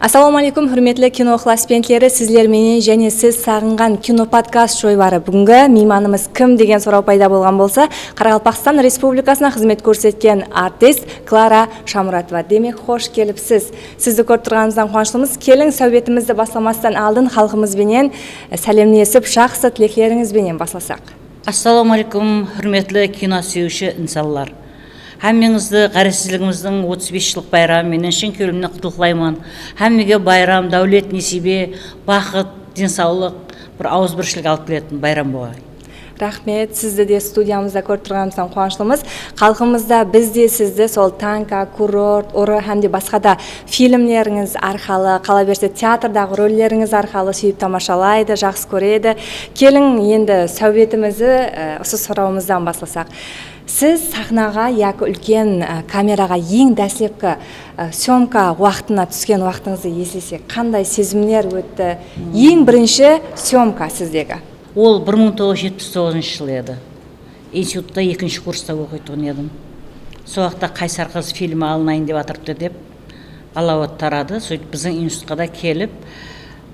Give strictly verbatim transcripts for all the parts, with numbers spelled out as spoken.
Assalawma áleykum, húrmetli kino ıqlasbentleri, sizler menen jáne siz saǵınǵan kino podkast joybarı. Búgingi miymanımız kim degen soraw payda bolǵan bolsa, Qaraqalpaqstan Respublikasına xızmet kórsetken artist Klara Shamuratova. Demek, xosh kelipsiz. Sizdi kórip turǵanımızdan quwanıshlımız. Keliń, sáwbetimizdi baslamastan aldın xalqımız benen, e, sálemlesip, jaqsı tileklerińiz benen baslasaq. Assalawma áleykum, húrmetli kino súyiwshi insanlar. Hámmeńizdi ǵárezsizligimizdiń otız bes jıllıq bayramı menen shın kewlimnen qutlıqlayman. Hámmege bayram, dáwlet, nesiybe, baxıt, densawlıq, bir awızbirshilik alıp keletin bayram bolǵay. Raxmet, sizdi de studiyamızda kórip turǵanımızdan quwanıshlımız. Xalqımız da, biz de sizdi sol Tanka, Kurort, Urı hám de basqa da filmlerińiz arqalı, qala berse, teatrdaǵı rollerińiz arqalı súyip tamashalaydı, jaqsı kóredi. Keliń, endi sáwbetimizdi, e, usı sorawımızdan baslasaq. Siz saxnaǵa yaki úlken, e, kameraǵa eń dáslepki, e, syomka waqtına túsken waqtıńızdı eslesek, qanday sezimler ótti? Eń birinshi syomka sizdegi. Ol bir mıń toǵız júz jetpis toǵızınshı jıl edi. Institutta ekinshi kursta oqıytuǵın edim. Sol waqıtta Qaysar qız filmi alınayın dep atırıptı dep, ǵalawat taradı. Sóytip biziń institutqa da kelip,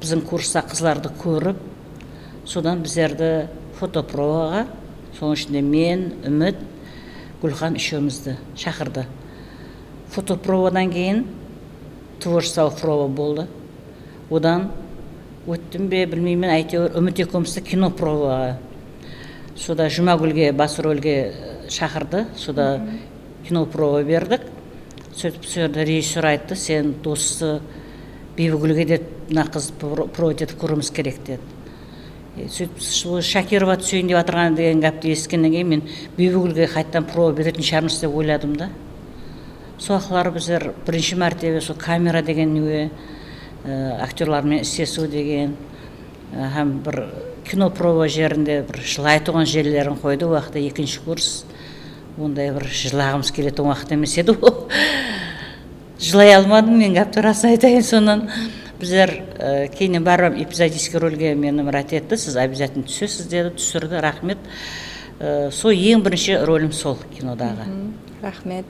biziń kursta qızlardı kórip, sodan bizlerdi fotoprovaǵa, sonıń ishinde men, Úmit, Gúlxan úshewimizdi shaqırdı. Fotoprovadan keyin tvorchestvolıq prova boldı. Odan óttim be, bilmeymen, áytewir, Úmit ekewimizdi kino provaǵa. Soda Jumagúlge, bas rolge, e, shaqırdı. Soda kino prova berdik. Sóytip, sol jerde rejissyor ayttı, "Sen dosı Biybigúlge de mına qız pro-, prova etip kóriwimiz kerek", dedi. E, sóytip, sol Shakirova túseyin dep atırǵan degen gápti esitkennen keyin men Biybigúlge qaytadan prova beretin shıǵarmız dep oyladım da. Sol waqıtları bizler birinshi mártebe sol kamera degen newe, e, aktyorlar menen islesiw degen, e, hám bir kino prova jerinde bir jılaytuǵın jerlerin qoydı. Ol waqıtta ekinshi kurs, onday bir jılaǵımız keletuǵın waqıt emes edi ol. Jılay almadım men, gápti rasın aytayın, sonnan bizler, e, keyninen báribir epizodiskiy rolge meni mrát etti, "Siz обязательно túsesiz", dedi, túsirdi, raxmet. E, sol eń birinshi rolim sol kinodaǵı. Raxmet.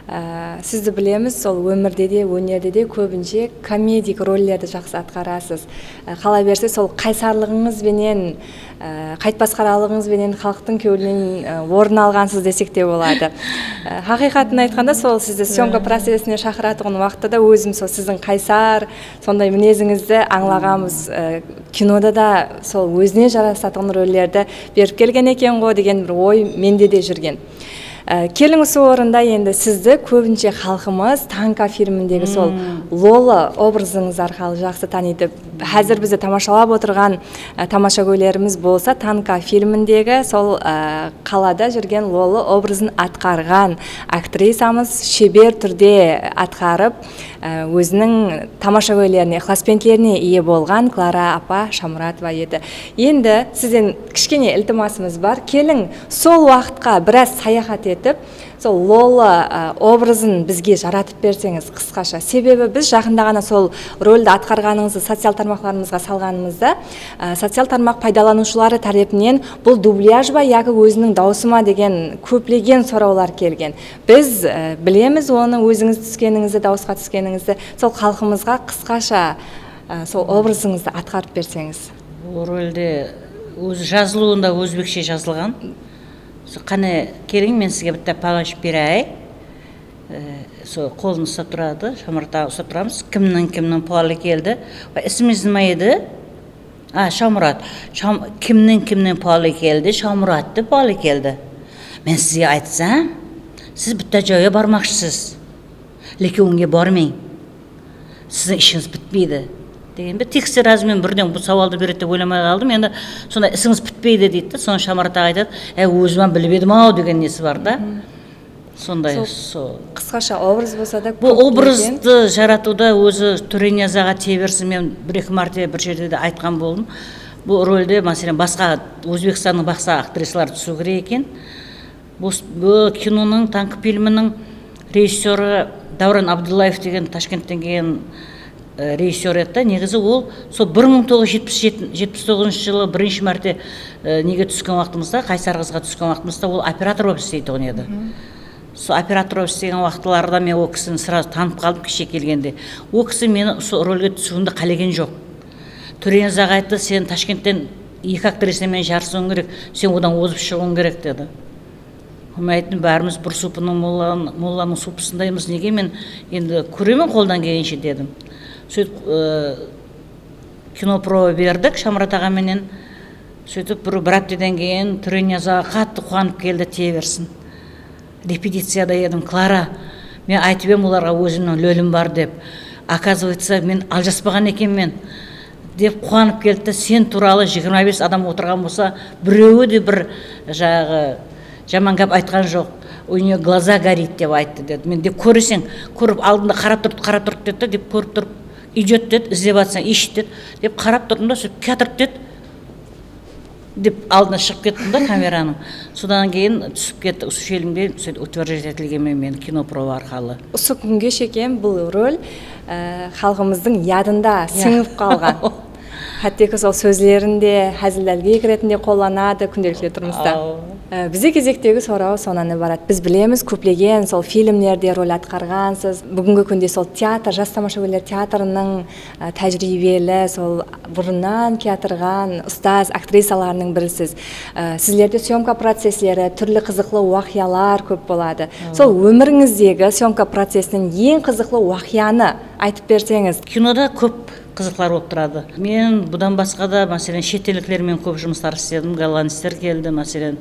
Á, sizdi bilemiz, sol ómirde de, ónerde de kóbinshe komedik rollerdi jaqsı atqarasız. Á, qala berse, sol qaysarlıǵıńız benen, á, qayıp basqaralıǵıńız benen xalıqtıń kewlinen, á, orın alǵansız desek te boladı. Á, haqıyqatın aytqanda, sol sizdi syomka processine shaqıratuǵın waqıtta da ózim sol siziń qaysar, sonday minezińizdi ańlaǵanbız. Á, kinoda da sol ózine jarasatuǵın rollerdi berip kelgen eken ǵo degen bir oy mende de júrgen. Á, keliń, usı orında endi sizdi kóbinshe xalqımız Tanka filmindegi sol Lola obrazıńız arqalı jaqsı tanıydı. Házir bizdi tamashalap otırǵan, á, tamashagóylerimiz bolsa Tanka filmindegi sol, á, qalada júrgen Lola obrazın atqarǵan aktrisamız sheber túrde atqarıp, á, óziniń tamashagóylerine, ıqlasbentlerine iye bolǵan Klara apa Shamuratova edi. Endi sizden kishkene iltimasımız bar. Keliń, sol waqıtqa biraz sayaxat etip, sol Lola, á, obrazın bizge jaratıp berseńiz qısqasha. Sebebi biz jaqında ǵana sol roldi atqarǵanıńızdı social tarmaqlarımızǵa salǵanımızda, á, social tarmaq paydalanıwshıları tárepinen bul dublyaj ba yaki óziniń dawısı ma degen kóplegen sorawlar kelgen. Biz, e, bilemiz onı, ózińiz túskenińizdi, dawısqa túskenińizdi. Sol xalqımızǵa qısqasha, e, sol obrazıńızdı atqarıp berseńiz. Bul rolde ózi jazılıwında ózbekshe jazılǵan. Sol, qáne, keliń, men sizge bitta pal ashıp bereyik. E, sol qolın uslap turadı, Shamurat aǵa uslap turamız. Kimniń, kimniń palı keldi? Vay, isimiz nima edi? A, Shamurat. Sham-, kimniń, kimniń palı keldi? Shamurattı palı keldi. Men sizge aytsam, siz bitta joyǵa barmaqshısız. Lekin onga barmang. Siziń ishińiz pitpeydi. Degen bir tekst razı men birden bul sawaldı beredi dep oylamay qaldım. Endi sonday isińiz pitpeydi deydi de, sonı Shamurat aǵa aytadı, "Áy, ózim hám bilip edim-aw" degen nesi bar da. Sonday, sol qısqasha obraz bolsa da. Bul kóp obrazdı jaratıwda ózi Tóreniyaz aǵa tiye bersin, men bir-eki márte bir jerde de aytqan boldım. Bul rolde, máselen, basqa, Ózbekstannıń basqa aktrisaları túsiw kerek eken. Bul, bul kinonıń, Tanka filminiń rejissyorı Dáwran Abdullaev degen Tashkentten kelgen e, rejissyor edi da. Negizi ol sol bir mıń toǵız júz jetpis jeti, jetpis toǵızınshı jılı birinshi márte, e, nege túsken waqtımızda, Qaysar qızǵa túsken waqtımızda ol operator bolıp isleytuǵın edi. Sol operator bolıp islegen waqıtlarında men ol kisini srazı tanıp qaldım, keshe kelgende. Ol kisi meni usı rolge túsiwimdi qálegen joq. Túreniz aǵa ayttı, "Sen Tashkentten eki aktrisa menen jarısıwıń kerek, sen odan ozıp shıǵıwıń kerek", dedi. Men ayttım, "Bárimiz bir supınıń, mollanıń, mollanıń supısındaymız, nege men endi kóremen qoldan kelgenshe", dedim. Sóytip, e, kino prova berdik Shamurat aǵa menen. Sóytip, bir, bir hápteden keyin Túreniyaz aǵa qattı quwanıp keldi, tiye bersin. Repeticiyada edim, "Klara, men aytıp em olarǵa ózimniń lolim bar dep. Okazıvaytsa, men aljaspaǵan ekenmen", dep quwanıp keldi de, "Sen tuwralı jigirma bes adam otırǵan bolsa, birewi de bir, jaǵı, jaman gáp aytqan joq. У неё глаза горит dep ayttı", dedi. Men dep, "Kóreseń, kórip aldında qarap turdı, qarap turdı", dedi de, dep kórip turıp, "Идёт", dedi, "izlep atsań, ищет", dedi. Dep qarap turdım da, sóytip, "Kiyatırdı", dedi. Dep aldına shıǵıp kettim da kameranıń. Sodan keyin túsip ketti, usı filmde sóytip утверждать etilgenmen men kino prova arqalı. Usı kúnge shekem bul rol, e, xalqımızdıń yadında sińip qalǵan. Hátteki sol sózlerin de házil-dálgek retinde qollanadı kúndelikli turmısta. Awa. E, bizde gezektegi soraw sonnan ibarat. Biz bilemiz, kóplegen sol filmlerde rol atqarǵansız. Búgingi kúnde sol teatr, jas tamashagóyler teatrınıń, e, tájiriybeli, sol burınnan kiyatırǵan ustaz aktrisalarınıń birisiz. E, sizlerde syomka processleri, túrli qızıqlı waqıyalar kóp boladı. Sol ómirińizdegi syomka processinen eń qızıqlı waqıyanı aytıp berseńiz. Kinoda kóp qızıqlar bolıp turadı. Men budan basqa da, máselen, shet ellikler menen kóp jumıslar isledim. Gollandecler keldi, máselen.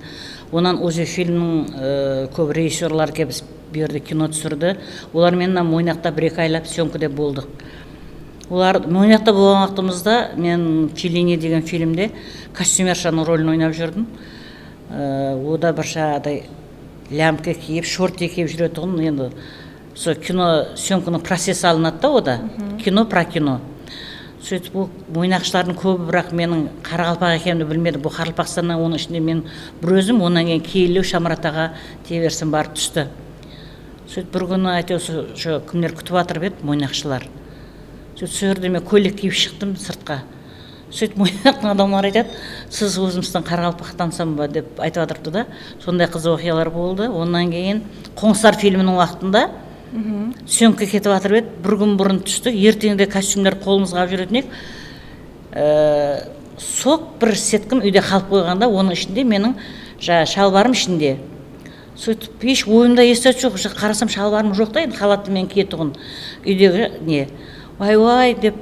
Onnan Uzefilmniń, e, kóp rejissyorları kelip bu jerde kino túsirdi. Olar menen mına Moynaqta bir-eki aylap syomkada boldıq. Olar Moynaqta bolǵan waqtımızda men Fellini degen filmde kostyumershanıń rolin oynap júrdim. E, o da bir jaǵaday lyamka kiyip, shorti kiyip júretuǵın, endi sol kino syomkanıń processi alınadı da, o da. Kino про кино. Sóytip, bul moynaqshılardıń kóbi, biraq meniń qaraqalpaq ekenimdi bilmedi. Bul Qaraqalpaqstannan, onıń ishinde men bir ózim, onnan keyin keyinlew Shamurat aǵa, tiye bersin, barıp tústi. Sóytip, bir kúni, áytewir, usı, usı kimler kútip atırıp edi, moynaqshılar. Sóytip, sol jerde men kóylek kiyip shıqtım sırtqa. Sóytip, moynaqtıń adamları aytadı, "Siz ózimizdiń qaraqalpaqtansam ba?" dep aytıp atırıptı da. Sonday qızıq waqıyalar boldı. Onnan keyin Qońsılar filminiń waqtında syomka ketip atırıp edi, bir kún burın tústik, erteńde kostyumlar qolımızǵa alıp júretin edik. E, sok bir setkim úyde qalıp qoyǵanda, onıń ishinde meniń ja-, shalbarım ishinde. Sóytip, hesh oyımda esitedi joq, qarasam, shalbarım joq ta, endi xalattı men kiyetuǵın úydegi ne. "Way-way", dep,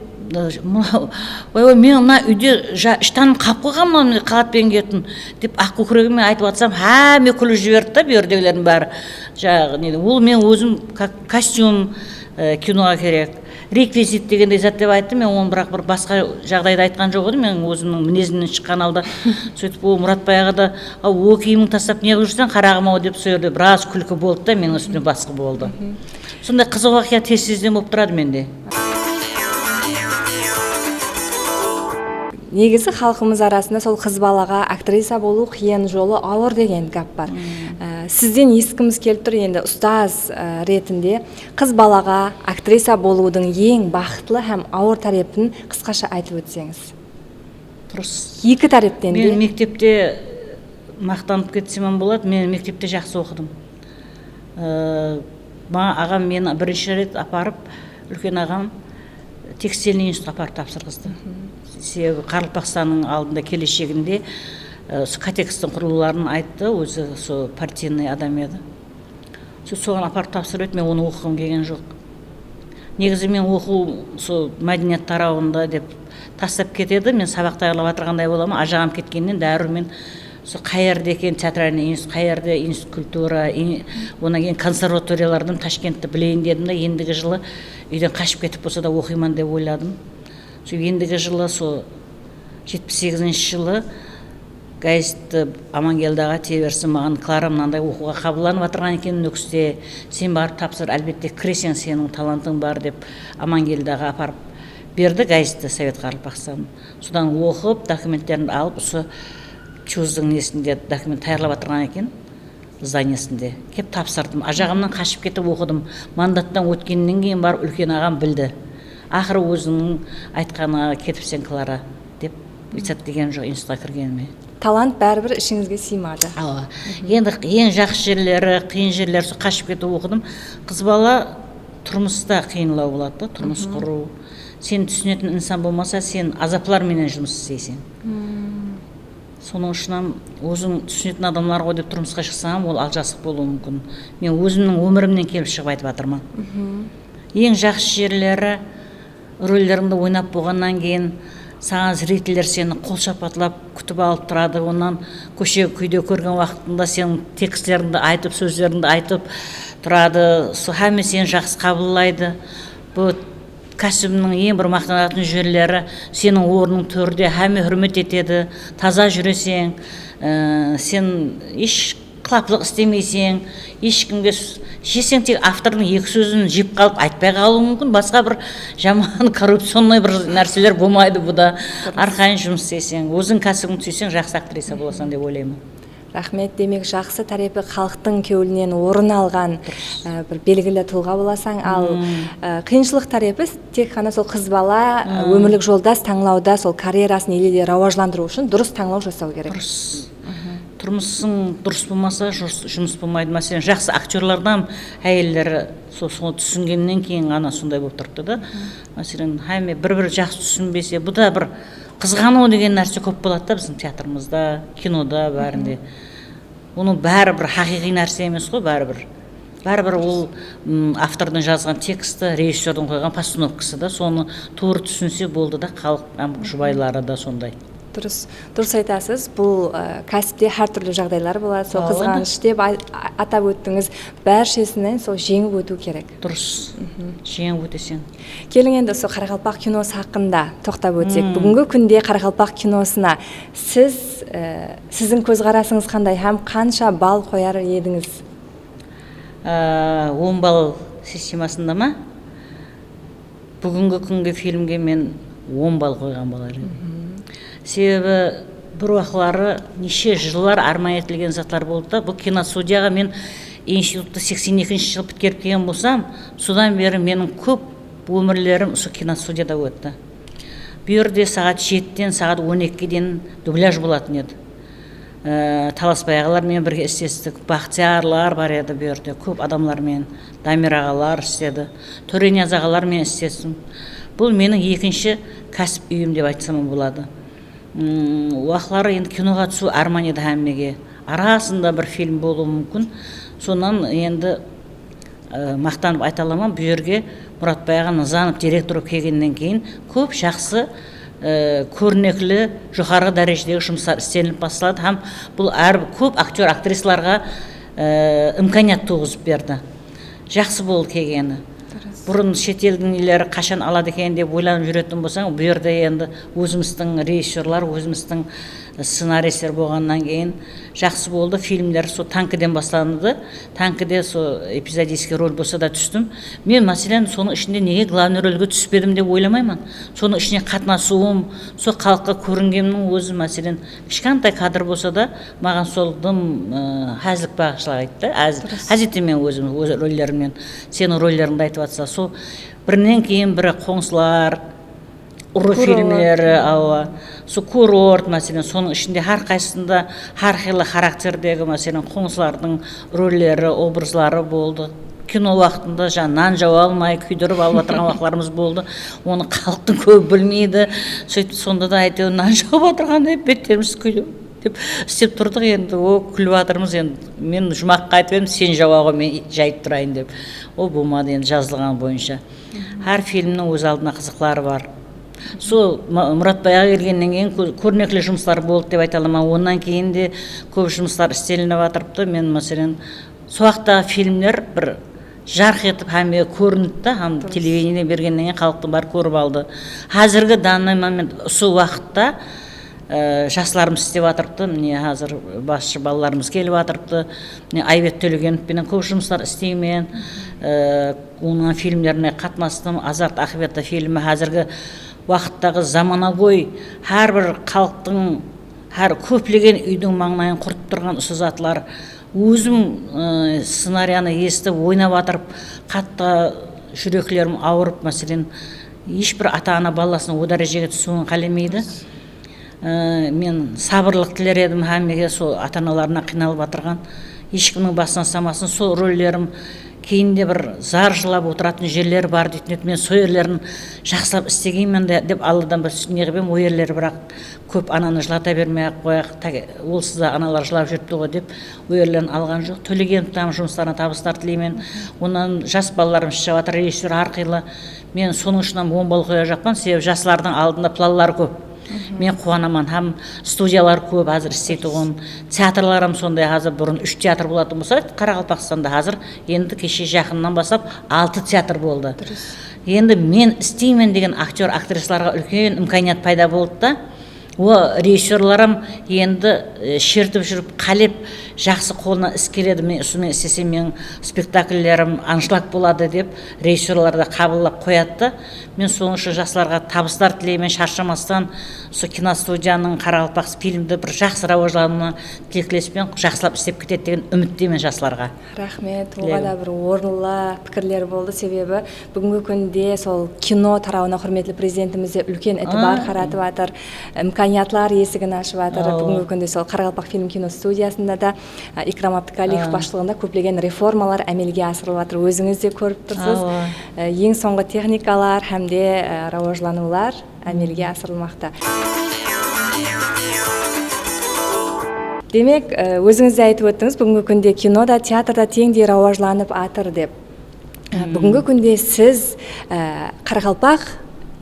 "Way-way, men mına úyde ja-, shtanım qalıp qoyǵanman, mine, xalat penen kiyetuǵın", dep, aq kókiregim menen aytıp atsam, hámme kúlip jiberdi da, bul jerdegilerdiń bári. Jaǵı, ne, ol men ózim ko-, kostyum, e, kinoǵa kerek. Rekvizit degendey zat dep ayttı, men onı biraq bir basqa jaǵdayda aytqan joq edim, men ózimniń minezimnen shıqqan halda. Sóytip, o Muratbay aǵa da, "Aw, o kiyimińdi taslap ne qılıp júrseń, qaraǵım-aw", dep, sol jerde biraz kúlki boldı da, meniń ústimde basqı boldı. Sonday qızıq waqıya tez-tezden bolıp turadı mende. Negizi xalqımız arasında sol qız balaǵa aktrisa bolıw qıyın, jolı awır degen gáp bar. Ee, sizden esitkimiz kelip tur, endi ustaz, e, retinde qız balaǵa aktrisa bolıwdıń eń baxıtlı hám awır tárepin qısqasha aytıp ótseńiz. Durıs. Eki tárepten de. Men mektepte, maqtanıp ketsem hám boladı, men mektepte jaqsı oqıdım. Ee, maǵan aǵam meni birinshi ret aparıp, úlken aǵam tekstilniy institutqa aparıp tapsırǵızdı. Sebebi Qaraqalpaqstannıń aldında kelesheginde, e, usı KATEKStiń qurılıwların ayttı, ózi usı partiyniy adam edi. Sol, soǵan aparıp tapsırıp edi, men onı oqıǵım kelgen joq. Negizi men oqıw, sol mádeniyat tarawında dep taslap ketedi, men sabaq tayarlap atırǵanday bolaman, ajaǵam ketkennen dárriw men sol qayerde eken teatralnıy institut, qayerde institut kultura, in-, onnan keyin konservatoriyalardan Tashkentti bileyin dedim de, endigi jılı úyden qashıp ketip bolsa da oqıyman dep oyladım. Sol endigi jılı, sol jetpis segizinshi jılı gazetti Amangeldi aǵa tiye bersin maǵan, Klara mınanday oqıwǵa qabıllanıp atırǵan eken Nókiste, sen barıp tapsır, álbette kireseń, seniń talantıń bar, dep Amangeldi aǵa aparıp berdi gazetti Sovet Qaraqalpaqstan. Sodan oqıp, dokumentlerimdi alıp, usı Chuzdıń nesinde dokument tayarlap atırǵan eken. Zdaniyasında kep tapsırdım. Ajaǵamnan qashıp ketip oqıdım. Mandattan ótkennen keyin barıp úlken aǵam bildi. Aqırı ózińniń aytqanıńa ketipseń, Klara, dep, buysat degen joq institutqa kirgenime. Talant báribir ishińizge sıymadı. Awa. Endi eń jaqsı jerleri, qıyın jerleri, sol qashıp ketip oqıdım. Qız bala turmısta qıyınlaw boladı da, turmıs qurıw. Seni túsinetin insan bolmasa, sen azaplar menen jumıs isleyseń. Sonıń ushın hám óziń túsinetin adamlar ǵoy dep turmısqa shıqsań, ol aljasıq bolıwı múmkin. Men ózimniń ómirimnen kelip shıǵıp aytıp atırman. Eń jaqsı jerleri, rollerińdi oynap bolǵannan keyin saǵan zriteller seni qol shapatlap kútip alıp turadı. Onnan kóshe kúyde kórgen waqtıńda seniń tekstlerińdi aytıp, sózlerińdi aytıp turadı. Sol hámme seni jaqsı qabıllaydı. Bul kásibimniń eń bir maqtanatın jerleri, seniń ornıń tórde, hámme húrmet etedi, taza júreseń, e, sen hesh qılaplıq islemeyseń, hesh kimge s-, jeseń tek avtordıń eki sózin jep qalıp aytpay qalıwı múmkin, basqa bir jaman korrupcionnıy bir nárseler bolmaydı bu da. Arqayın jumıs isleseń, óziń kásibińdi súyseń, jaqsı aktrisa bolasań dep oylayman. Raxmet. Demek, jaqsı tárepi xalıqtıń kewlinen orın alǵan, e, bir belgili tulǵa bolasań, al, e, qıyınshılıq tárepi tek ǵana sol qız bala, e, ómirlik joldas tańlawda sol karerasın ele de rawajlandırıw ushın durıs tańlaw jasaw kerek. Durıs. Turmısıń durıs bolmasa, jurıs-, jumıs bolmaydı. Máselen, jaqsı aktyorlardan háyelleri sol, soǵan túsingennen keyin ǵana sonday bolıp turıptı da. Máselen, hámme bir-biri jaqsı túsinbese, bu da bir qızǵanıw degen nárse kóp boladı da biziń teatrımızda, kinoda, bárinde. Onıń bári bir haqıyqıy nárse emes ǵoy, báribir. Báribir ol, m, avtordıń jazǵan teksti, rejissyordıń qoyǵan postanovkası da, sonı tuwrı túsinse boldı da, xalıq hám jubayları da sonday. Durıs, durıs aytasız. Bul, e, kásipte hár túrli jaǵdaylar boladı. Sol qızǵanısh dep ay-, a-, atap óttińiz. Bárshesinen sol jeńip ótiw kerek. Durıs. Jeńip óteseń. Keliń, endi usı qaraqalpaq kinosı haqqında toqtap ótsek. Búgingi kúnde qaraqalpaq kinosına siz, e, siziń kózqarasıńız qanday hám qansha ball qoyar edińiz? Á, on ball sistemasında ma? Búgingi kúnge filmge men on ball qoyǵan bolar edim. Sebebi bir waqıtları neshe jıllar árman etilgen zatlar boldı da, bul kinostudiyaǵa men instituttı seksen ekinshi jıl pitkerip kelgen bolsam, sodan beri meniń kóp ómirlerim usı kinostudiyada ótti. Bu jerde saǵat jetiden saǵat on ekige deyin dublyaj bolatın edi. Ee, Talasbay aǵalar menen birge islestik. Baxtiyarlar bar edi bu jerde, kóp adamlar menen. Damir aǵalar isledi. Tóreniyaz aǵalar menen islestim. Bul meniń ekinshi kásip úyim dep aytsam boladı. Mm, waqları endi kinoǵa túsiw árman edi hámmege. Arasında bir film bolıwı múmkin. Sonnan endi, e, maqtanıp ayta alaman, bu jerge Muratbay aǵa Nızanov direktor bolıp kelgennen keyin kóp jaqsı, e, kórnekli, joqarǵı dárejedegi jumıslar islenilip basladı hám bul hár kóp aktyor, aktrisalarǵa, e, imkaniyat tuwǵızıp berdi. Jaqsı boldı kelgeni. Durıs. Burın shet eldiń neleri qashan aladı eken dep oylanıp júretin bolsań, bu jerde endi ózimizdiń rejissyorlar, ózimizdiń scenaristler bolǵannan keyin jaqsı boldı. Filmler sol Tankiden baslandı. Tankide sol epizodiyskiy rol bolsa da tústim. Men, máselen, sonıń ishinde nege glavnıy rolge túspedim dep oylamayman. Sonıń ishine qatnasıwım, sol xalıqqa kóringenimniń ózi, máselen, kishkantay kadr bolsa da, maǵan sol dım, ı, házlik baǵıshlaydı da, ház-, ház etemen ózim, óz rollerimnen. Seniń rollerińdi aytıp atsa, sol birinen keyin biri qońsılar, urı filmleri, awa, sol kurort, máselen, sonıń ishinde hár qaysısında hár qıylı xarakterdegi, máselen, qońsılardıń rolleri, obrazları boldı. Kino waqtında jańa nan jawa almay, kúydirip alıp atırǵan waqıtlarımız boldı. Onı xalıqtıń kóbi bilmeydi. Sóytip, sonda da, áytewir, nan jawıp atırǵanday betterimiz kúydirip dep islep turdıq endi. O, kúlip atırmız endi. Men Jumaqqa aytıp edim, sen jawa ǵo, men jayıp turayın dep. O, bolmadı endi, jazılǵanı boyınsha. Hár filmniń óz aldına qızıqları bar. Sol Ma-, Muratbay aǵa kelgennen keyin kó-, kórnekli jumıslar boldı dep ayta alaman. Onnan keyin de kóp jumıslar islenip atırıptı. Men, máselen, Sol waqıttaǵı filmler bir jarq etip hámmege kórinip ta, hám televideniede bergennen keyin xalıqtıń bári kórip aldı. Házirgi данный момент usı waqıtta, e, jaslarımız islep atırıptı. Mine, házir basshı balalarımız kelip atırıptı. Mine, Aybek Tólegenov penen kóp jumıslar isleymen. E, onıń filmlerine qatnastım. Azart aqıbeti filmi házirgi waqıttaǵı zamanagóy, hár bir xalıqtıń, hár kóplegen úydiń mańlayın qurıp turǵan usı zatlar. Ózim, ı, scenariyanı esitip, oynap atırıp, qattı júreklerim awırıp, máselen, hesh bir ata-ana balasınıń o dárejege túsiwin qálemeydi. E, men sabırlıq tiler edim hámmege, sol ata-analarına qıynalıp atırǵan. Hesh kimniń basınan samasın, sol rollerim keyinde bir zar jılap otıratuǵın jerleri bar deytin edi. Men sol jerlerin jaqsılap istegenmen de, dep Alladan bir ne qıp edim, o jerleri, biraq kóp ananı jılata bermey-aq qoyaq, ta-, onsız da analar jılap júripti ǵoy dep, o jerlerin alǵan joq. Tólegenovtıń jumıslarına tabıslar tileymen. Onnan jas balalarımız shıǵıp atır, rejissyor hár qıylı. Men sonıń ushın hám oń bal qoyajaqpan, sebebi jaslardıń aldında planları kóp. Men quwanaman, hám studiyalar kóp, házir isleytuǵın. Teatrlar hám sonday, házir burın úsh teatr bolatuǵın bolsa, Qaraqalpaqstanda házir endi keshe jaqınnan baslap altı teatr boldı. Endi men isleymen degen aktyor, aktrisalarǵa úlken imkaniyat payda boldı da. O rejissyorlar hám endi, e, shertip júrip, qálep, jaqsı qolına is keledi, men usını islesem, meniń spektakllerim anshlag boladı dep, rejissyorlar da qabıllap qoyadı da. Men sonıń ushın jaslarǵa tabıslar tileymen, sharshamastan, usı kinostudiyanıń, Qaraqalpaqfilmdi bir jaqsı rawajlanıwına tileklespen, jaqsılap islep ketedi degen úmittemen jaslarǵa. Raxmet, oǵada bir orınlı pikirler boldı, sebebi búgingi kúnde sol kino tarawına húrmetli Prezidentimiz de úlken itibar qaratıp atır, imkaniyatlar esigin ashıp atır. Búgingi kúnde sol Qaraqalpaqfilm kinostudiyasında da, a, Ikram Abdukaliev basshılıǵında kóplegen reformalar ámelge asırılıp atır. Ózińiz de kórip tursız. E, eń sońǵı texnikalar hám de, e, rawajlanıwlar ámelge asırılmaqta. Demek, e, ózińiz de aytıp óttińiz, búgingi kúnde kino da, teatr da teńdey rawajlanıp atır dep. E, búgingi kúnde siz, e, qaraqalpaq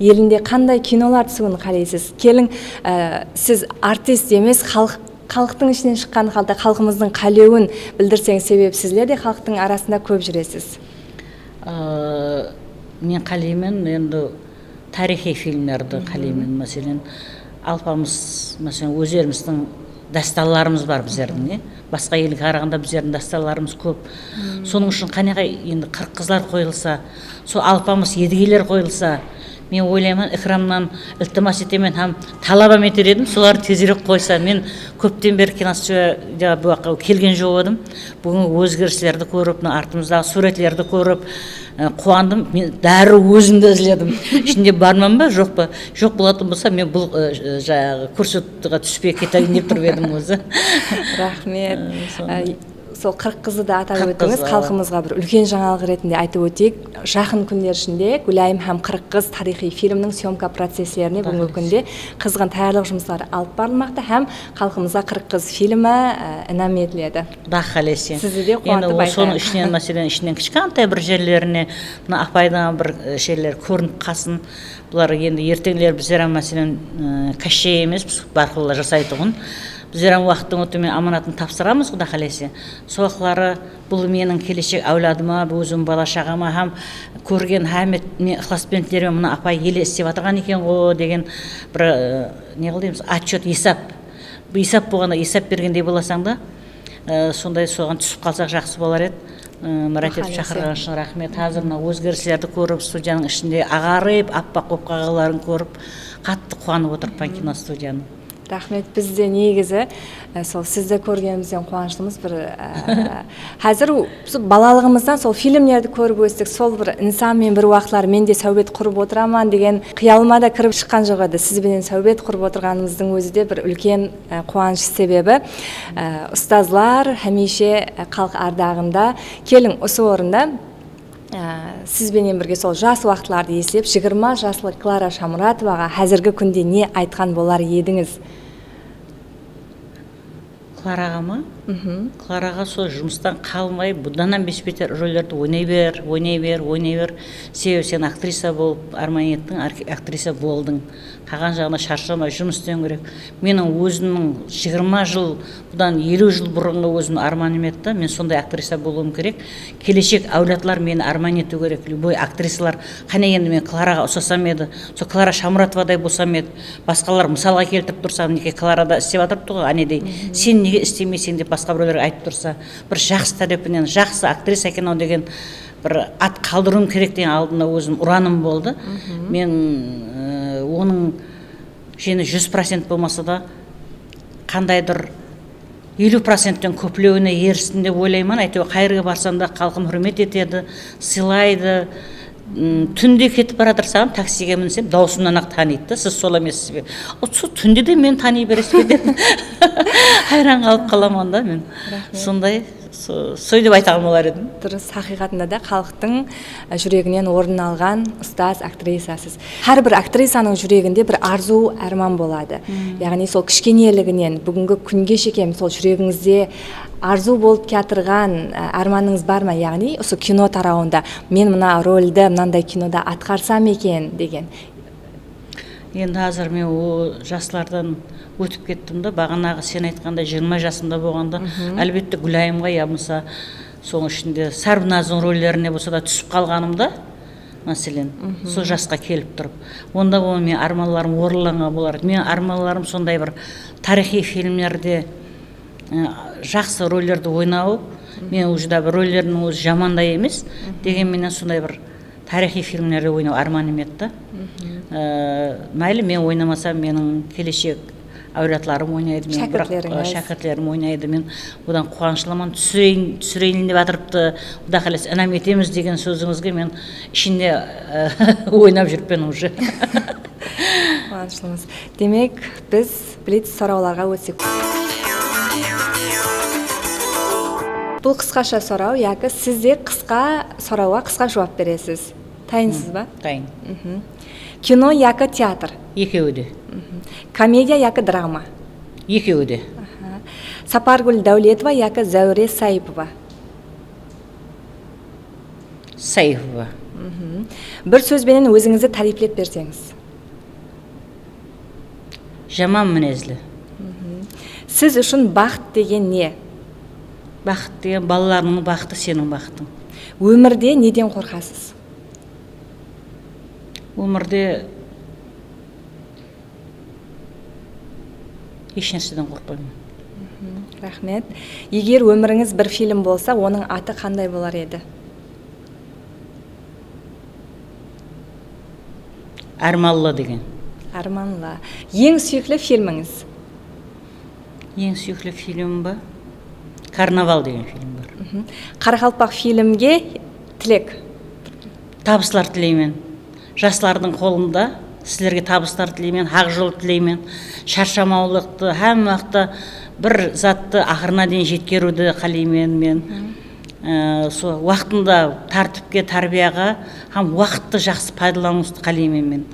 elinde qanday kinolar túsiwin qáleysiz? Keliń, e, siz artist emes, xalıq, xalıqtıń ishinen shıqqan halda xalqımızdıń qálewin bildirseńiz, sebebi sizler de xalıqtıń arasında kóp júresiz. E, men qáleymen, endi tariyxıy filmlerdi qáleymen, máselen, Alpamıs, máselen, ózlerimizdiń dástanlarımız bar bizlerdiń, e. Basqa elge qaraǵanda bizlerdiń dástanlarımız kóp. Sonıń ushın qáneqay endi Qırıq qızlar qoyılsa, sol Alpamıs, Edigeyler qoyılsa, men oylayman, Ikramnan iltimas etemen hám talabam eter edim, solardı tezirek qoysa. Men kópten beri kinostudiyaǵa bul jaqqa kelgen joq edim. Búgin ózgerislerdi kórip, mına artımızdaǵı súwretlerdi kórip, e, quwandım. Men dárriw ózimdi izledim. Ishinde barman ba, joq pa? Joq bolatuǵın bolsa, men bul, e, jańaǵı kórsetuvǵa túspey keteyin dep turıp edim ózi. Raxmet. E, sonday. E, sol Qırıq qızdı da atap óttińiz. Qırıq qız, awa. Xalqımızǵa bir úlken jańalıq retinde aytıp óteyik. Jaqın kúnler ishinde Gúlayım hám Qırıq qız tariyxıy filminiń syomka processlerine búgingi kúnde qızǵın tayarlıq jumısları alıp barılmaqta hám xalqımızǵa Qırıq qız filmi, e, inam etiledi. Quda qálese. Sizi de quwantıp aytayıq. Endi sonıń ishinen, máselen, ishinen kishkentay bir jerlerine, mına apaydıń bir, e, jerleri kórinip qalsın. Bular endi erteńleri bizler hám, máselen, e, kashshay emes, biz barqılla jasaytuǵın. Bizler hám waqıttıń ótiwinen amanatın tapsıramız, Quda qálese. Sol waqıtları bul meniń keleshek áwladıma, bul ózim bala-shaǵama hám kórgen hámme, ne, ıqlasbentlerime, mına apay ele islep atırǵan eken ǵo degen bir, e, ne qıl deymiz, otchet, esap. Bul esap bolǵanda, esap bergendey bolasań da, e, sonday soǵan túsip qalsaq jaqsı bolar edi. E, Murat etip shaqırǵanı ushın raxmet. Házir mına ózgerislerdi kórip, studiyanıń ishinde aǵarıp, appaq bolıp qalǵanların kórip, qattı quwanıp otırıppan kinostudiyanıń. Raxmet, biz de negizi, e, sol sizdi kórgenimizden quwanıshlımız. Bir, e, házir u-, usı balalıǵımızdan sol filmlerdi kórip óstik, sol bir insan men bir waqıtlar men de sáwbet qurıp otıraman degen qıyalıma da kirip shıqqan joq edi. Siz benen sáwbet qurıp otırǵanımızdıń ózi de bir úlken, e, quwanısh sebebi. E, ustazlar hámiyshe, e, xalıq ardaǵında. Keliń, usı orında Á, siz benen birge sol jas waqıtlardı eslep, jigirma jaslı Klara Shamuratovaǵa házirgi kúnde ne aytqan bolar edińiz? Klaraǵa ma? Klaraǵa sol jumıstan qalmay, bunnan hám bes-beter rollerdi oynay ber, oynay ber, oynay ber. Sebebi sen aktrisa bolıp árman ettiń, ak-, aktrisa boldıń. Qalǵan jaǵına sharshamay jumıs islewin kerek. Meniń ózimniń jigirma jıl, bunnan eliw jıl burınǵı ózimniń ármanım edi da, men sonday aktrisa bolıwım kerek. Keleshek áwladlar meni árman etiw kerek. Любой aktrisalar, qáne endi men Klaraǵa usasam edi, sol Klara Shamuratovaday bolsam edi. Basqalar mısalǵa keltirip tursa, minekey, Klara da islep atırıptı ǵoy, ánedey. Sen nege islemeyseń dep basqa birewlerge aytıp tursa, bir jaqsı tárepinen, jaqsı aktrisa eken-aw degen bir at qaldırıwım kerek degen aldında ózim uranım boldı. Men, e, onıń jáne júz procent bolmasa da, qandaydur eliw procentten kóplewine erisim dep oylayman. Áytewir, qay jerge barsam da, xalqım húrmet etedi, sıylaydı. Túnde ketip baratırsań, taksige minsem, dawısımnan-aq tanıydı da, "Siz sol emessiz be?" "O, sol túnde de meni tanıy beresiz be?" dep hayran qalıp qalaman da men. Sonday, so-, soy dep aytaǵan bolar edim. Durıs, haqıyqatında da xalıqtıń, e, júreginen orın alǵan ustaz aktrisasız. Hár bir aktrisanıń júreginde bir arzıw, árman boladı. Yaǵnıy sol kishkeneliginen búgingi kúnge shekem sol júregińizde arzıw bolıp kiyatırǵan, e, ármanıńız bar ma? Yaǵnıy usı kino tarawında men mına roldi mınanday kinoda atqarsam eken degen. Endi házir men o jaslardan ótip kettim da, baǵanaǵı sen aytqanday jigirma jasımda bolǵanda, álbette, Gúlayımǵa yamasa soń ishinde Sárbinazdıń rollerine bolsa da túsip qalǵanımda, máselen, sol jasqa kelip turıp, onda o men ármanlarım orınlanǵan bolar edi. Meniń ármanlarım sonday bir tariyxıy filmlerde, e, jaqsı rollerdi oynawı, men уже da bir rollerdiń ózi jaman da emes, degen menen sonday bir tariyxıy filmlerde oynaw ármanım edi da. E, máyli, men oynamasam, meniń keleshek áwladlarım oynaydı, men biraq, e, shákirtlerim oynaydı. Men odan quwanıshlıman. Túsireyin, túsireyin dep atırıptı, Quday qálese, inam etemiz degen sózińizge men ishinde, e, oynap júrpen уже. Quwanıshlımız. Demek, biz blitz sorawlarǵa ótsek. Bul qısqasha soraw, yaki siz de qısqa sorawǵa qısqa juwap beresiz. Tayınsız ba? Tayın. Kino yaki teatr? Ekewi de. Komediya yaki drama? Ekewi de. Aha. Sapargúl Dáwletova yaki Záwre Saipova? Saipova. Bir sóz benen ózińizdi táriyplep berseńiz? Jaman minezli. Siz ushın baxıt degen ne? Baxıt degen balalarımnıń baxıtı, seniń baxıtıń. Ómirde neden qorqasız? Ómirde hesh nárseden qorqpayman. Raxmet. Eger ómirińiz bir film bolsa, onıń atı qanday bolar edi? Ármanlı degen. Ármanlı. Eń súyikli filmińiz? Eń súyikli filmim ba? Karnaval degen film bar. Qaraqalpaq filmge tilek. Tabıslar tileymen. Jaslardıń qolında sizlerge tabıslar tileymen, haq jol tileymen. Sharshamawlıqtı, hámme waqıtta bir zattı aqırına deyin jetkeriwdi qáleymen men. Ee, sol waqtında tártipke, tárbiyaǵa hám waqıttı jaqsı paydalanıwdı qáleymen men.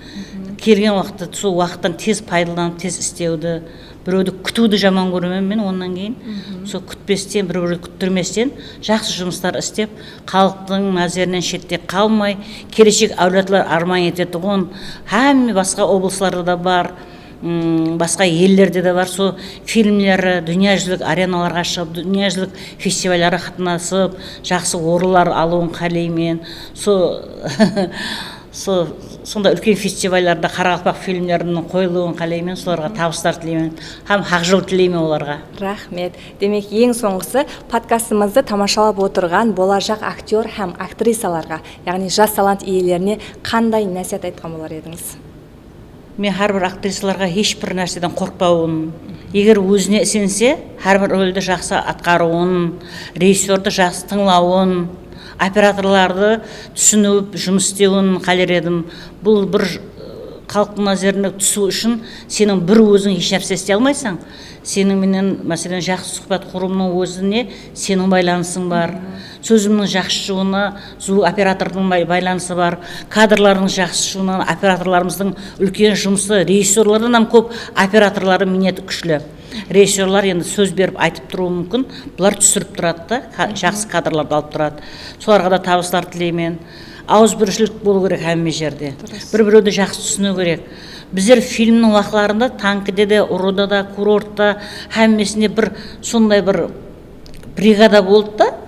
Kelgen waqıtta sol waqıttan tez paydalanıp, tez islewdi, birewdi kútiwdi jaman kóremen men onnan keyin. Sol kútpesten, bir-birewdi kúttirmesten jaqsı jumıslar islep, xalıqtıń názerinen shette qalmay, keleshek áwladlar árman etetuǵın, hámme basqa oblastlarda da bar, ım, basqa ellerde de bar, sol filmleri dúnya júzilik arenalarǵa shıǵıp, dúnya júzilik festivallarǵa qatnasıp, jaqsı orınlar alıwın qáleymen. Sol, sol, sonday úlken festivallarda qaraqalpaq filmleriniń qoyılıwın qáleymen, solarǵa tabıslar tileymen hám haq jol tileymen olarǵa. Raxmet. Demek, eń sońǵısı, podkastımızdı tamashalap otırǵan bolajaq aktyor hám aktrisalarǵa, yaǵnıy jas talant iyelerine qanday násiyat aytqan bolar edińiz? Men hár bir aktrisalarǵa hesh bir nárseden qorqpawın, eger ózine isense, hár bir roldi jaqsı atqarıwın, rejissyordı jaqsı tıńlawın, operatorlardı túsinip jumıs islewin qáler edim. Bul bir, ı, xalıqtıń názerine túsiw ushın seniń bir óziń hesh nárse isley almaysań. Seniń menen, máselen, jaqsı suhbat qurıwımnıń ózine seniń baylanısıń bar. Sózimniń jaqsı shıǵıwına zıw operatordıń bay-, baylanısı bar. Kadrlardıń jaqsı shıǵıwına operatorlarımızdıń úlken jumısı, rejissyorlardan hám kóp operatorlardıń miyneti kúshli. Rejissyorlar endi sóz berip aytıp turıwı múmkin, bular túsirip turadı da, ka-, jaqsı kadrlardı alıp turadı. Solarǵa da tabıslar tileymen. Awızbirshilik bolıw kerek hámme jerde. Bir-birewdi jaqsı túsiniw kerek. Bizler filmniń waqıtlarında tankide de, urıda da, kurortta, hámmesinde bir sonday bir brigada boldı da.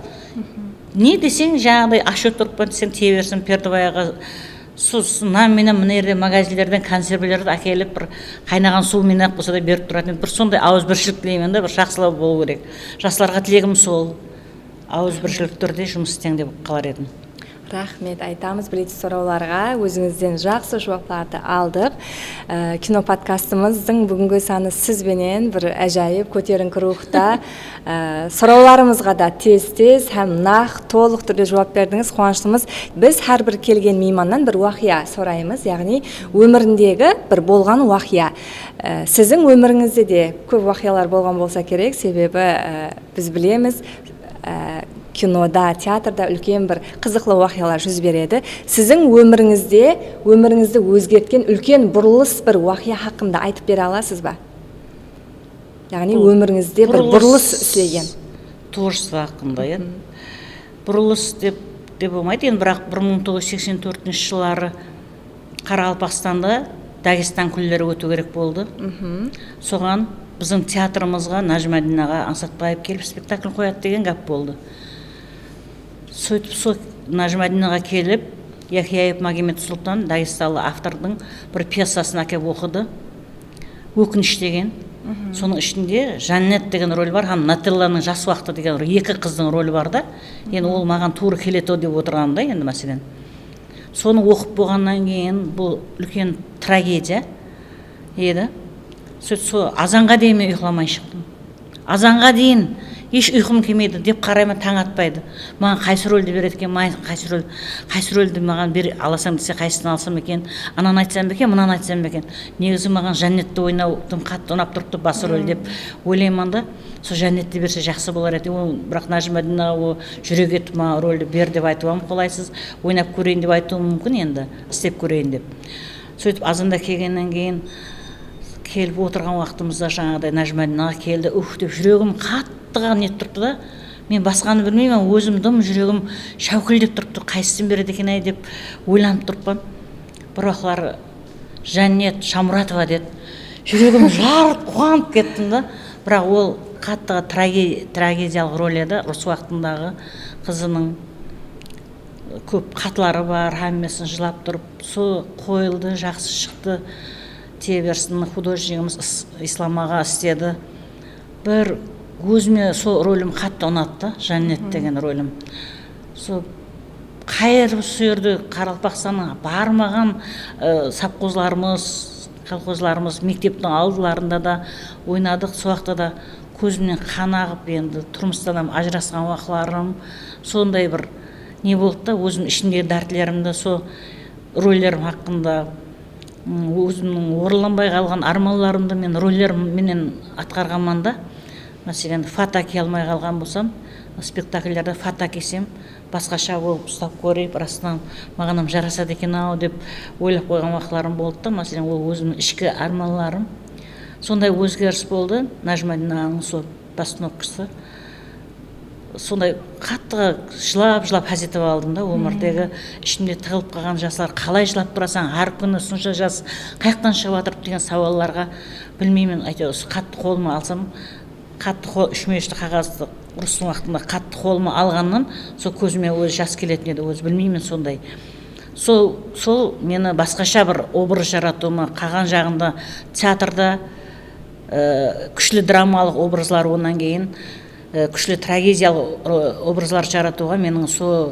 Ne deseń, jańaǵıday ash otırıppan deseń, tiye bersin Perdibay aǵa, su, su, nan menen mına jerde magazinlerden konservelerdi ákelip, bir qaynaǵan suw menen-aq bolsa da berip turatın edi. Bir sonday awızbirshilik tileymen da, bir jaqsılaw bolıw kerek. Jaslarǵa tilegim sol. Awızbirshilik túrde jumıs isleń dep qalar edim. Raxmet aytamız birinshi sorawlarǵa, ózińizden jaqsı juwaplardı aldıq. Á, kino podkastımızdıń búgingi sanı siz benen bir ájayıp, kóterińki ruwxta. Á, sorawlarımızǵa da tez-tez hám naq, tolıq túrde juwap berdińiz, quwanıshlımız. Biz hár bir kelgen miymannan bir waqıya soraymız, yaǵnıy ómirindegi bir bolǵan waqıya. Á, siziń ómirińizde de kóp waqıyalar bolǵan bolsa kerek, sebebi, á, biz bilemiz, á, kinoda, teatrda úlken bir qızıqlı waqıyalar júz beredi. Siziń ómirińizde, ómirińizdi ózgertken úlken burılıs bir waqıya haqqında aytıp bere alasız ba? Yaǵnıy, ómirińizde bir burılıs islegen. Tvorchestvo haqqında, ya. Burılıs dep te bolmaydı, endi, biraq bir mıń toǵız júz seksen tórtinshi jılları Qaraqalpaqstanda Dagestan kúnleri ótiw kerek boldı. Soǵan biziń teatrımızǵa Najmaddin aǵa Ańsatbaev kelip spektakl qoyadı degen gáp boldı. Sóytip, sol Najmaddin aǵa kelip, Yahyaev Magomed Sultan, dagestanlı avtordıń bir pyesasın ákep oqıdı. Ókinish degen. Sonıń ishinde Jannet degen rol bar hám Natellanıń jas waqtı degen rol, eki qızdıń roli bar da. Endi ol maǵan tuwrı keledi-aw dep otırǵanım da, endi, máselen. Sonı oqıp bolǵannan keyin bul úlken tragediya edi. Sóytip, sol azanǵa deyin men uyqılamay shıqtım. Azanǵa deyin hesh uyqım kelmeydi, dep qarayman, tań atpaydı. Maǵan qaysı roldi beredi eken, may-, qaysı rol, qaysı roldi maǵan bere alasań dese, qaysısın alsam eken, ananı aytsam ba eken, mınanı aytsam ba eken. Negizi maǵan Jannetti oynaw dım qattı unap turıptı, bas rol dep oylayman da. Sol Jannetti berse jaqsı bolar edi. Ol, biraq Najmaddin aǵa, o, júrek etip maǵan roldi ber dep aytıwım qolaysız. Oynap kóreyin dep aytıwım múmkin endi, islep kóreyin dep. Sóytip, azanda kelgennen keyin, kelip otırǵan waqtımızda jańaǵıday Najmaddin aǵa keldi, uf dep, júregim qattıǵa netip turıptı da. Men basqanı bilmeymen, ózim dım júregim sháwkildep turıptı, qaysısın beredi eken-áy dep oylanıp turıppan. Bir waqıtları Jannet Shamuratova dedi. Júregim jarıp, quwanıp kettim da. Biraq ol qattıǵa trage-, tragediyalıq rol edi, urıs waqtındaǵı qızınıń kóp xatları bar, hámmesin jılap turıp, sol qoyıldı, jaqsı shıqtı. Tiye bersin, xudojnigimiz Is-, Islam aǵa isledi. Bir ózime sol rolim qattı unadı da, Jannet degen rolim. Sol qayır sol jerde Qaraqalpaqstannıń barmaǵan, ı, sovxozlarımız, kolxozlarımız, mekteptiń aldılarında da oynadıq. Sol waqıtta da kózimnen qan aǵıp, endi turmıstan hám ajırasqan waqıtlarım, sonday bir ne boldı da, ózim ishimdegi dártlerimdi, sol rollerim haqqında, ım, ózimniń orınlanbay qalǵan ármanlarımdı men roller menen atqarǵanman da. Máselen, fata kiye almay qalǵan bolsam, spektakllerde fata kiysem, basqasha bolıp uslap kóreyip, rastan maǵan hám jarasadı eken-aw dep oylap qoyǵan waqıtlarım boldı da. Máselen, ol ózimniń ishki ármanlarım. Sonday ózgeris boldı, Najmaddin aǵanıń sol postanovkası. Sonday qattıǵa jılap-jılap hás etip aldım da, ómirdegi ishimde tıǵılıp qalǵan jaslar, qalay jılap turasań, hár kúni sunsha jas qayaqtan shıǵıp atırıp degen sawallarǵa bilmeymen, áytewir, usı xattı qolıma alsam, xattı qo-, úsh múyeshli qaǵazdı urıstıń waqtında xattı qolıma alǵannan sol kózime ózi jas keletin edi, ózi bilmeymen sonday. Sol, sol meni basqasha bir obraz jaratıwıma, qalǵan jaǵında teatrda, e, kúshli dramalıq obrazlar, onnan keyin, e, kúshli tragediyalıq, e, obrazlar jaratıwǵa meniń sol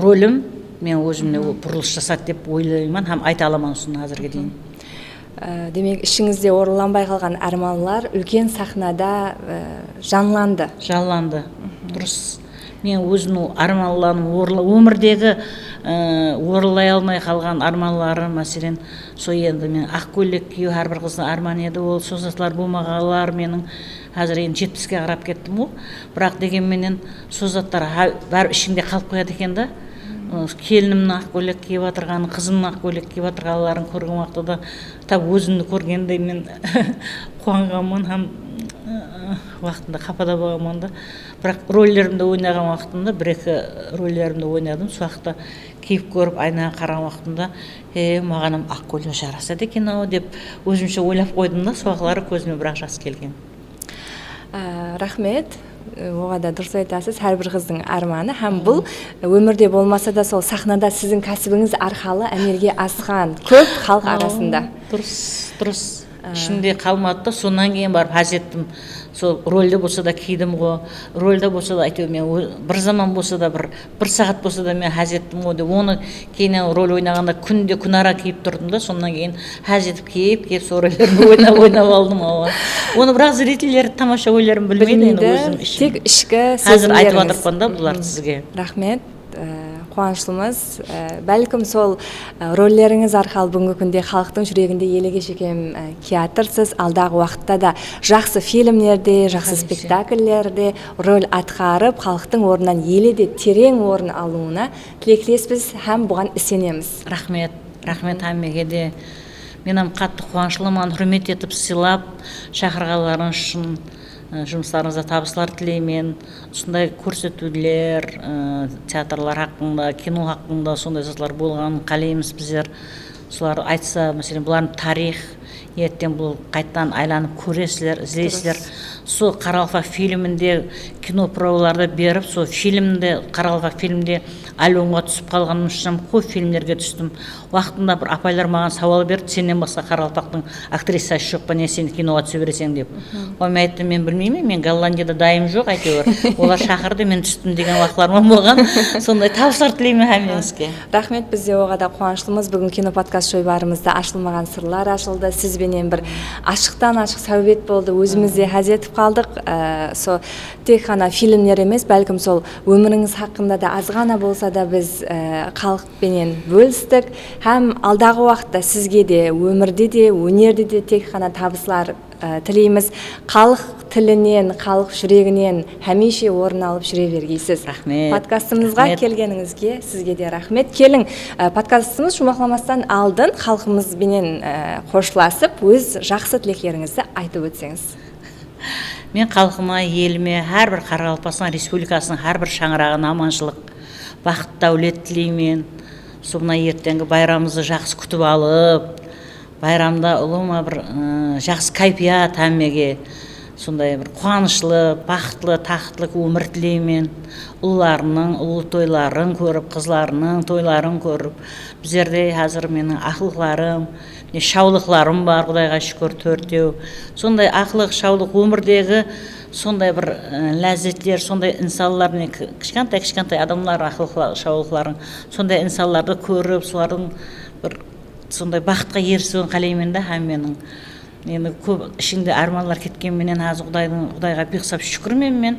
rolim men ózimde burılıs jasadı dep oylayman hám ayta alaman usını házirge deyin. Á, demek, ishińizde orınlanbay qalǵan ármanlar úlken saxnada, á, janlandı. Janlandı. Durıs. Men ózimniń ármanlarım orla-, ómirdegi, á, orınlay almay qalǵan ármanlarım, máselen, sol endi men aq kóylek kiyiw hár bir qızdıń ármanı edi, ol sol zatlar bolmaǵanlar meniń, házir endi jetpiske qarap kettim ǵo. Biraq degen menen sol zatlar há-, báribir ishińde qalıp qoyadı eken da. I, kelinimniń aq kóylek kiyip atırǵanın, qızımnıń aq kóylek kiyip atırǵanların kórgen waqıtta da tap ózimdi kórgendey men quwanǵanman hám, ı, waqtında qapa da bolǵanman da. Biraq rollerimde oynaǵan waqtımda, bir-eki rollerimde oynadım. Sol waqıtta kiyip kórip, aynaǵa qaraǵan waqtımda, e, maǵan hám aq kóylek jarasadı eken-aw dep ózimshe oylap qoydım da, sol waqıtları kózime biraq jas kelgen. Á, raxmet. Á, oǵada durıs aytasız, hár bir qızdıń ármanı. Hám bul ómirde bolmasa da, sol saxnada siziń kásibińiz arqalı ámelge asqan kóp xalıq arasında. Durıs, durıs. Ishimde qalmadı da, sonnan keyin barıp ház ettim. Sol rolde bolsa da kiydim ǵo, rolde bolsa da, áytewir, men ó-, bir zaman bolsa da, bir, bir saat bolsa da men ház ettim ǵo dep, onı keyin rol oynaǵanda kúnde kúnara kiyip turdım da, sonnan keyin ház etip kiyip, kiyip, sol rollerdi oynap, oynap aldım, awa. Onı biraq zriteller, tamashagóylerim bilmeydi endi, bilmeydi, ózim ishim. Tek ishki sezimlerińiz. Házir aytıp atırman da bulardı sizge. Raxmet. Ee, quwanıshlımız. Ee, bálkim sol, e, rollerińiz arqalı búgingi kúnde xalıqtıń júreginde elege shekem, e, kiyatır siz. Aldaǵı waqıtta da jaqsı filmlerde, jaqsı spektakllerde rol atqarıp, xalıqtıń ornınan ele de tereń orın alıwına tileklespez hám buǵan isenemiz. Raxmet, raxmet hámmege de. Men hám qattı quwanıshlıman, húrmet etip, sıylap shaqırǵanlarıńız ushın. E, jumıslarıńızda tabıslar tileymen. Usınday kórsetiwler, e, teatrlar haqqında, kino haqqında sonday zatlar bolǵanın qáleymiz bizler. Solar aytsa, máselen, bulardıń tariyx, erteń bul qaytadan aylanıp kóresizler, izleysizler. Durıs. Sol Qaraqalpaq filminde kino provalarda berip, sol filmde, Qaraqalpaq filmde albomǵa túsip qalǵanım ushın hám kóp filmlerge tústim. Waqtında bir apaylar maǵan sawal berdi, "Sennen basqa qaraqalpaqtıń aktrisası joq pa, ne sen kinoǵa túse bereseń?" dep. Oy, men ayttım, "Men bilmeymen, men Gollandiyada dayım joq, áytewir. Olar shaqırdı, men tústim," degen waqıtlarım bolǵan. Sonday tabıslar tileymen hámmeńizge. Raxmet, biz de oǵada quwanıshlımız. Búgin Kino podkast joybarımızda ashılmaǵan sırlar ashıldı. Siz benen bir ashıqtan ashıq sáwbet boldı. Ózimiz de ház etip qaldıq. Ee, so tek ǵana filmler emes, bálkim sol ómirińiz haqqında da az ǵana bolsa da biz, ee, xalıq penen bólistik. Hám aldaǵı waqıtta sizge de, ómirde de, ónerde de tek ǵana tabıslar, e, tileymiz. Xalıq tilinen, xalıq júreginen hámiyshe orın alıp júre bergeysiz. Raxmet. Podkastımızǵa kelgenińizge sizge de raxmet. Keliń, e, podkastımız juwmaqlamastan aldın xalqımız benen, e, xoshlasıp, óz jaqsı tileklerińizdi aytıp ótseńiz. Men xalqıma, elime, hár bir Qaraqalpaqstan Respublikasınıń hár bir shańaraǵına amanshılıq, baxıt, dáwlet tileymen. Sonday erteńgi bayramımızdı jaqsı kútip alıp, bayramda ulıwma bir, ı, jaqsı káypiyat hámmege, sonday bir quwanıshlı, baxıtlı, taxıtlı ómir tileymen. Ullarınıń ullı toyların kórip, qızlarınıń toyların kórip, bizlerde házir meniń aqlıqlarım, mine, shawlıqlarım bar, Qudayǵa shúkir, tórtew. Sonday aqlıq, shawlıq, ómirdegi sonday bir, ı, lázzetler, sonday insanlar, mine, ki-, kishkentay, kishkentay adamlar, aqlıqla-, shawlıqlarıń, sonday insanlardı kórip, solardıń bir sonday baxıtqa erisiwin qáleymen da hámmeniń. Endi kóp ishińde ármanlar ketken menen, házir Qudaydıń, Qudayǵa biyqısap shúkirmen men.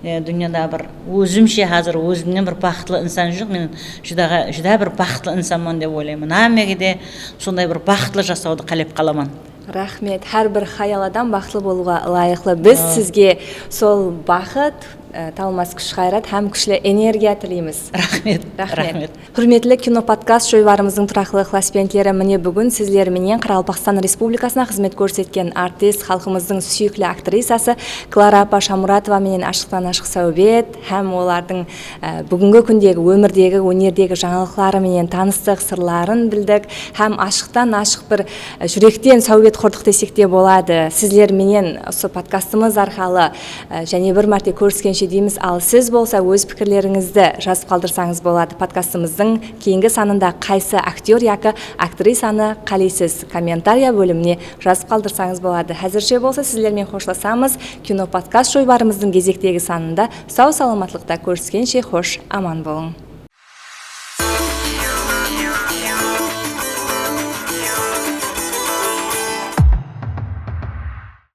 E, dúnyada bir ózimshe házir ózimnen bir baxıtlı insan joq. Men júdá, júdá bir baxıtlı insanman dep oylayman. Hámmege de sonday bir baxıtlı jasawdı qálep qalaman. Raxmet. Hár bir hayal adam baxıtlı bolıwǵa ılayıqlı. Biz sizge sol baxıt, e, talmas kúsh-ǵayrat hám kúshli energiya tileymiz. Raxmet. Raxmet. Raxmet. Húrmetli Kino podkast joybarımızdıń turaqlı ıqlasbentleri, mine, búgin sizler menen Qaraqalpaqstan Respublikasına xızmet kórsetken artist, xalqımızdıń súyikli aktrisası Klara apa Shamuratova menen ashıqtan-ashıq sáwbet hám olardıń, e, búgingi kúndegi ómirdegi, ónerdegi jańalıqları menen tanıstıq, sırların bildik hám ashıqtan-ashıq bir, e, júrekten sáwbet qurdıq desek te boladı. Sizler menen usı podkastımız arqalı, e, jáne bir márte kóriskenshe deymiz, al siz bolsa óz pikirlerińizdi jazıp qaldırsańız boladı. Podkastımızdıń keyingi sanında qaysı aktyor yaki aktrisanı qáleysiz? Kommentariya bólimine jazıp qaldırsańız boladı. Házirshe bolsa sizler menen xoshlasamız. Kino podkast joybarımızdıń gezektegi sanında saw-salamatlıqta kóriskenshe, xosh, aman bolıń.